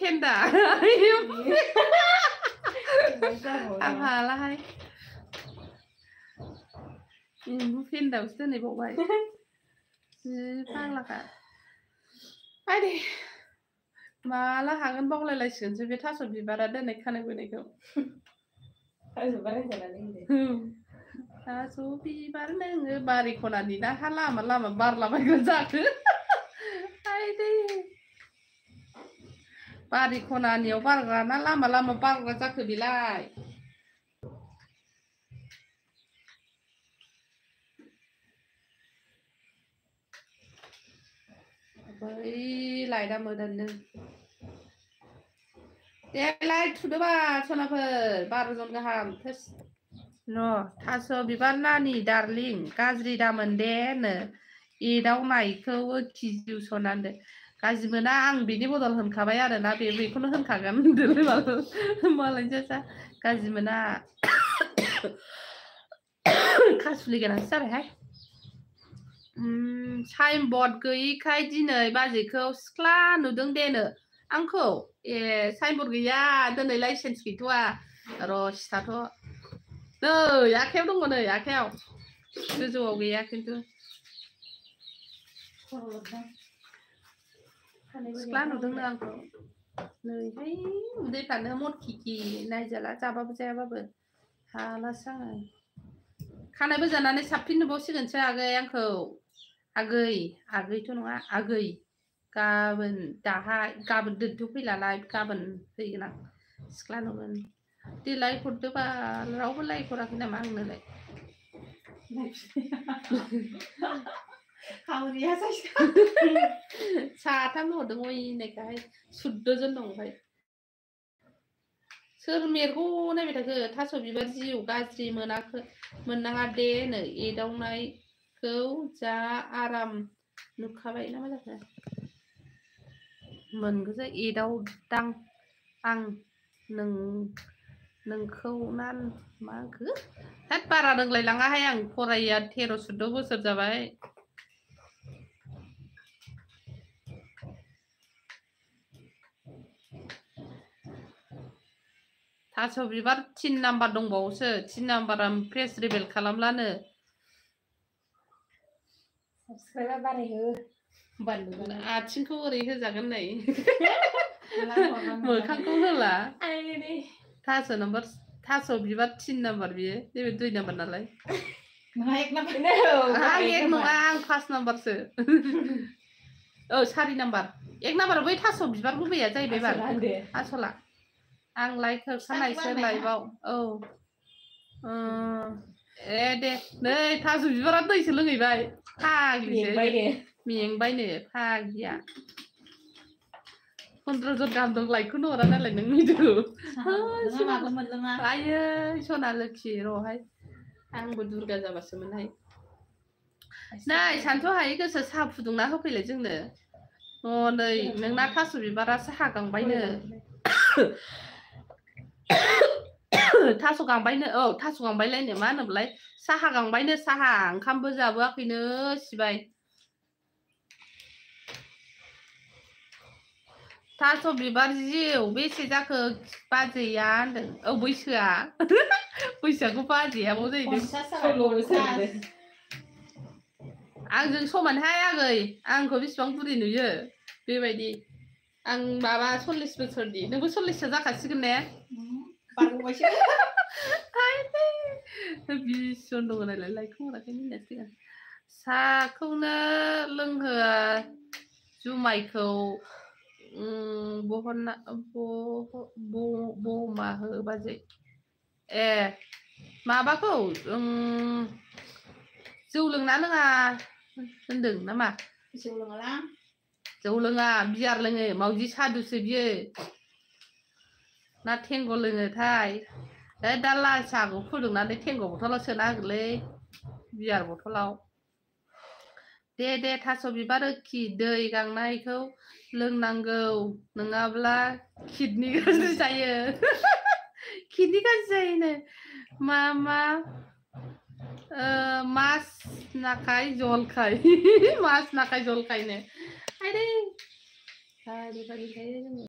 फेन्दा आं हालाहाय एम्बु फेन्दायावसो दोनहैबावबाय जि फाग्लाखा आयदै माला हागोन बावलायलायसिगोनसो बे थास' बिबारा दोननाय खानाय बोनायखौ थास' बिबार नोङो बारि खनानि ना हा लामा लामा बारलाबायग्रा जाखो आयदै बारि खनानियाव बारग्रा ना लामा लामा बारग्रा जाखो बेलाय बै लाइटआ मोदानदों दे लाइट थुदोबा सनाफोर 12 जन गाहाम र' थास' बिबार नानि डार्लिं गाज्रि दामोन दे नो एदावनायखौ खिजिउ सनान्दो गाज्रि मोना आं बिनि बदल होनखाबाय आरोना बेखौनो होनखागोन होनदोलै मालायसो गाज्रि मोना खासुलि गोनांसो जाबायहाय साइनबर्ड गैयिखाय दिनै बाजैखौ सिख्ला नुदों देनो आंखौ ए साइनबर्ड गैया दिनै लाइसेन्स गैथ'वा र' सिथाथ' नै आखायाव दङ नै आखायाव गोजौआव गैया खिन्थु सिख्ला नुदोंनो आंखौ नैहाय उदैफ्रानो मटकिकि नायजाला जाबाबो जायाबाबो हालासो आङो खानाय बोजानानै साबसिन नुबावसिगोनसो आगै आंखौ आगैथ' नङा आगै गाबोन दाहाय गाबोन दोनथ' फैलालाय गाबोन फैगोन आं सिख्ला नुगोन देलाय हरदोबा रावबो लाइक हराखै नामा आंनोलाय साथाम हरदों अयनायखाय 14 जन दं ओमफ्राय सोर मेरगौ नायबाय थाखो थास' बिबार जिउ गाज्रि मोननाङा दे नो एदावनायखौ जा आराम नुखाबाय ना मा जाखो मोनगोसो एदावदां आं नोंखौ ना मा होनखो हाथ बारा रोंलायलाङाहाय आं फरायिया 13-14 बोसोर जाबाय थास' बिबार 3 नाम्बार दंबावोसो 3 नाम्बारा फेस रिभिल खालामलानो साबसक्राइबार बारायहो आथिंखौ ओरै होजागोन नै मोखांखौ होला थास' बिबार 3 नाम्बार बियो नैबे 2 नाम्बार नालाय आं 1 नङा आं 5 नाम्बारसो औ 4 नाम्बार 1 नाम्बार बै थास' बिबार गुबैया जाहैबाय बाल आसला आं लाइक होखानायसो लाइभआव औ ए दे नै थास' बिबारा दैसो लोंहैबाय फाग्लिसो मेंबायनो फाग्लिया 15 जन गाहाम दं लाइकखौनो हरा नालाय नों मिदु आयै सना लोखि र'हाय आंबो दुर्गा जाबासो मोनहाय नै सानस'हायै गोसो साहा फुदुंना होफैलाय जोंनो नै नोंना थास' बिबारा साहा गांबायनो थास' गांबायनो औ थास' गांबायलायनो मा होनोमोनलाय साहा गांबायनो साहा ओंखामबो जाबोआखैनो सिबाय थास' बिबार जिउ बेसे जाखो बाजैया होनदों औ बैसोआखौ बाजैयाबो जाहैदों आंजों समानहाय आगै आंखौ बेसेबां बुरि नुयो बेबायदि आं माबा 40 बोसोरनि नोंबो 40सो जाखासिगोन ने बारग'बायसो 20 जन दङ नालाय लाइकखौ हराखै मिनिनांसिगोन साखौनो लोंहोआ जुमायखौ बमा हो बाजै ए माबाखौ जौ लोंना लोङा होनदों नामा जौ लोङा बियार लोङो मावजि सादुसो बियो ना थेंग' लोङोथाय दा लाल साहाखौ फुदुंनानै थेंग' बथलाव सोना होगोनलै बियार बथलाव दे थास' बिबार खि दै गांनायखौ लोंनांगौ नङाब्ला किडनि गाज्रि जायो किडनि गाज्रि जायोनो मास नाखाय जलखाय मास नाखाय जलखायनो आयदै